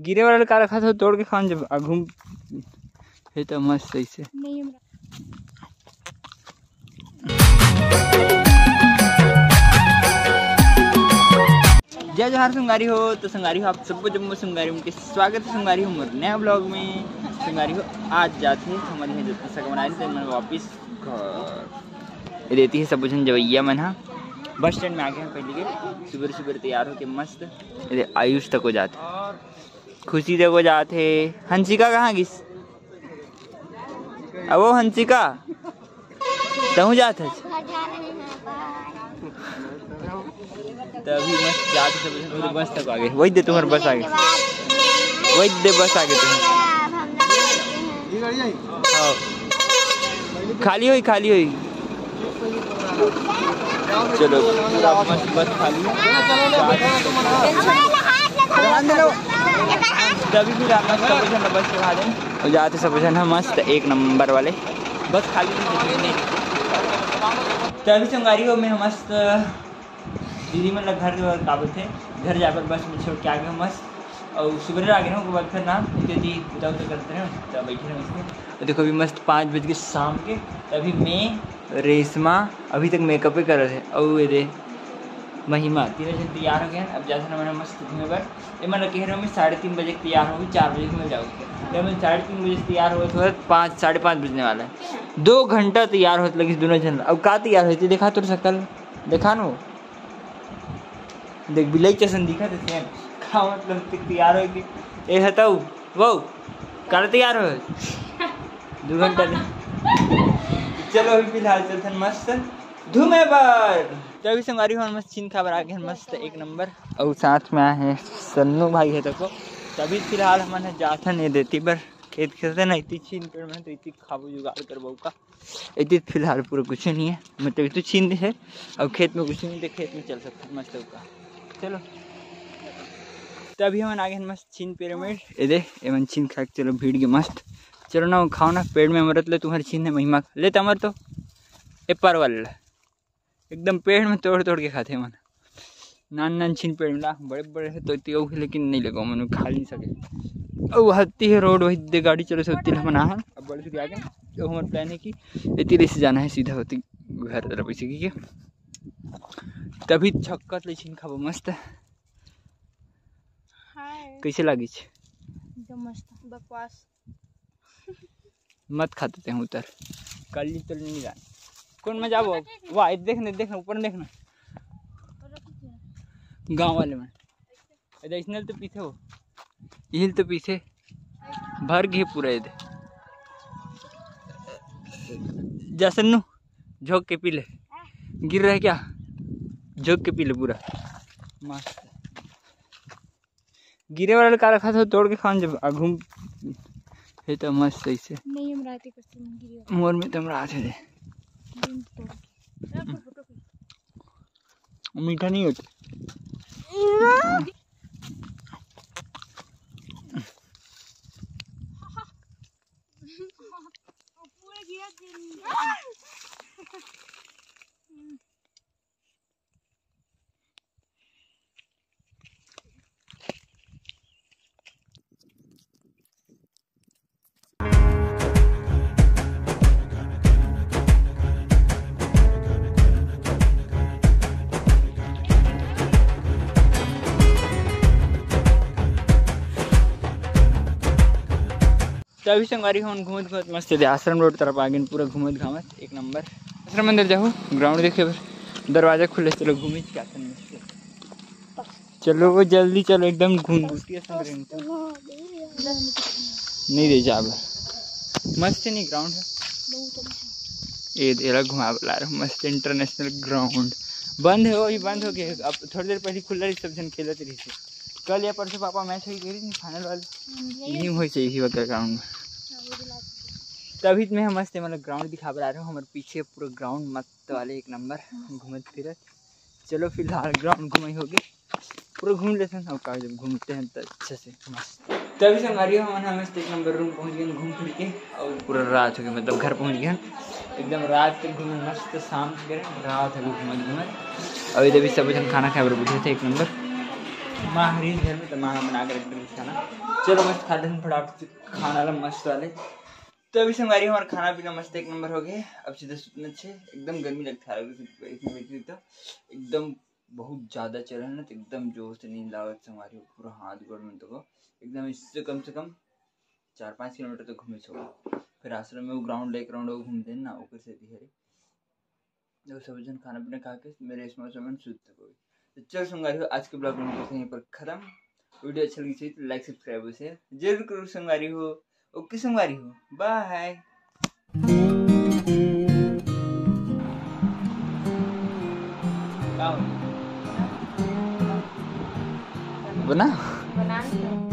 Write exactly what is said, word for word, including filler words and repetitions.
गिरे वाला का रखा था, तोड़ के खान जब आघू हे तो मस्त ऐसे। नहीं, हमरा जय जोहार संगवारी हो। तो संगवारी हो, आप सबको जम्मो संगवारी मन के स्वागत है संगवारी हो मोर नया ब्लॉग में। संगवारी हो, आज जात हे हमन हे जतन सक बनाए, तो मैं वापिस घर। ये देती है सब झन जवैया मन हा बस स्टैंड में आ गए हैं पहले के। सुबह सुबह तैयार होके मस्त ये आयुष तक हो जात हे, खुशी तक हो जात हे। हंसिका कहाँ गिस? अब वो हंसिका, तहूँ जात हस? तो अभी मस्त जात हे सब झन, बस तक आ गए। वही दे तुम्हारे बस आ गए, वही दे बस आ गए तुम्हारे। हाँ। खाली होई, खाली होई। चलो, पूरा मस्त बस खाली। तभी भी रात में सब झन बस चढ़ा दें। और जाते सब झन ह मस्त एक नंबर वाले। बस खाली नहीं। तभी संगवारी हो, मैं मस्त दीदी मन ला घर, का बोलथे, घर जाए बर बस में छोड़ के आ गए मस्त। और सुबह आ गए ना, ओकर बाद फिर ना इत्यादि उदा उदा करते रहे, तब बैठे रहे उसमें। और देखो, अभी मस्त पाँच बज के शाम के, अभी मैं, रेशमा अभी तक मेकअपे करत हे, और ये दे महिमा, तीनों जन तैयार हो गए हैं। अब जाते ना मैंने मस्त घूमे बर। ये मन कह रहे हो, मैं साढ़े तीन बजे तैयार होगी, चार बजे घूमे जाओगे। जब मैं साढ़े तीन बजे से तैयार हुआ तो पाँच, साढ़े पाँच बजने वाला है। दो घंटा तैयार होते लगी दोनों जन। अब का तैयार होती, देखा तोर शकल, देखा नो। देख, बिलाई जैसन दिखत हे same। का मतलब, तैयार हो कि ए हतऊ वो कर तैयार हो। दो घंटा ले। चलो, अभी फिलहाल चलथन मस्त घूमे बर। तो अभी संगवारी हो, मस्त छीन खाबर आ गए, मस्त एक नंबर। और साथ में आए हैं सन्नू भाई है तको। तभी फिलहाल हमन ह जाथन ये देती बर, खेत खेते ना इतनी छीन पेड़ में, तो इतनी खाबो जुगाड़ करबो का। इतनी फिलहाल पूरा कुछ नहीं है, मतलब इतनी छीन है। अब खेत में कुछ नहीं, तो खेत में चल सकते हैं मस्त का। चलो, तो अभी हमन आ गए हैं मस्त छीन पिरामिड। ये दे, एमन छीन खा के चलो भीड़ के मस्त। चलो ना, खाओ ना, पेड़ में अमृत ले, तुम्हारे छीन है महिमा। ले तमर तो ए परवल एकदम पेड़ में तोड़ तोड़ के खाते मन। नान नान छीन पेड़ मिला, बड़े बड़े है तो इतनी लेकिन नहीं लगा, मन खा नहीं सके। अब हत्ती है रोड, वही दे गाड़ी चले से उत्ती ले मना है। अब बड़े से आगे, तो हमारा प्लान है कि इतनी से जाना है सीधा होती घर तरफ, इसी की। तभी छक्का ले छीन खाबो मस्त। हाय। कैसे लागिस? एकदम मस्त, बकवास। मत खाते ते उतर। कल तो नहीं जान। कौन में जाबो? वाह, देख ने, देख ने, ऊपर देख ने। गांव वाले में। अरे इसने तो पीछे हो। हिल तो पीछे। भर गए पूरा ये दे। जसन्नू, झोंक के पी ले। गिर रहे क्या? झोंक के पी ले पूरा। मस्त। गिरे वाला का रखा था, तोड़ के खान जब आघू हे तो मस्त ऐसे। नहीं, हम रहते कस्ती में गिरे वाला। मोर में तो हम रहते थे। दिन तोड़ के। मीठा नहीं होता। पूरा गिरा दिन। तो अभी संगवारी हमन घूमत घूमत मस्त दे आश्रम रोड तरफ आ गए, पूरा घूमत घामत एक नंबर। आश्रम अंदर जाहू, ग्राउंड देखे बर दरवाजा खुले, चलो घूमी के आश्रम में। चलो वो जल्दी चलो, एकदम घूम घूम के संग रेंगता। नहीं दे जाब। मस्त नहीं ग्राउंड है। ये तेरा घुमा ला रहा हूँ, मस्त इंटरनेशनल ग्राउंड। बंद है, वही बंद हो गया। अब थोड़ी देर पहले खुला रही, सब जन खेलत रही थे। कल या परसों पापा मैच होई गई नहीं, फाइनल वाले। नहीं होई चाहिए वकर ग्राउंड में। तभी मैं हम मस्त मतलब ग्राउंड दिखा बना रहे हूँ, हमारे पीछे पूरा ग्राउंड मस्त वाले एक नंबर घूमत फिरत। चलो फिलहाल ग्राउंड घुमाई होगी, पूरा घूम लेते हैं। अब का जब घूमते हैं तो अच्छे से मस्त। तभी संगवारी हो, हमन ह मस्त एक नंबर रूम पहुंच गए घूम फिर के, और पूरा रात हो गया, मतलब घर पहुंच गए एकदम रात तक घूमे मस्त, शाम के रात हो गई घूमत घूमत। अभी तभी सब जन खाना खाए बर बैठे थे एक नंबर। माँ हरी घर में तो माँ बना के रख दे खाना। चलो मस्त खा लेते फटाफट से खाना ला मस्त वाले। तो अभी संगवारी हमारा खाना पीना मस्त एक नंबर हो गया। अब सीधे सुतना छे, एकदम गर्मी लगता है, इसमें बैठी तो एकदम बहुत ज्यादा चल रहा है ना, तो एकदम जोर से नींद लागत संगवारी हो, पूरा हाथ गोड़ में तो एकदम इससे कम से कम चार पाँच किलोमीटर तो घूमे छो। फिर आश्रम में वो ग्राउंड, लेक ग्राउंड वो घूम देन ना, ओकर से हरे। तो सब जन खाना पीना खा के मेरे इसमें से मन सुत तक हो गए। तो चल संगवारी हो, आज के ब्लॉग में बस यहीं पर खत्म। वीडियो अच्छा लगी चाहिए तो लाइक सब्सक्राइब उसे जरूर करो संगवारी हो। ओके संगवारी हो, बाय। का हो? बना? बना नहीं।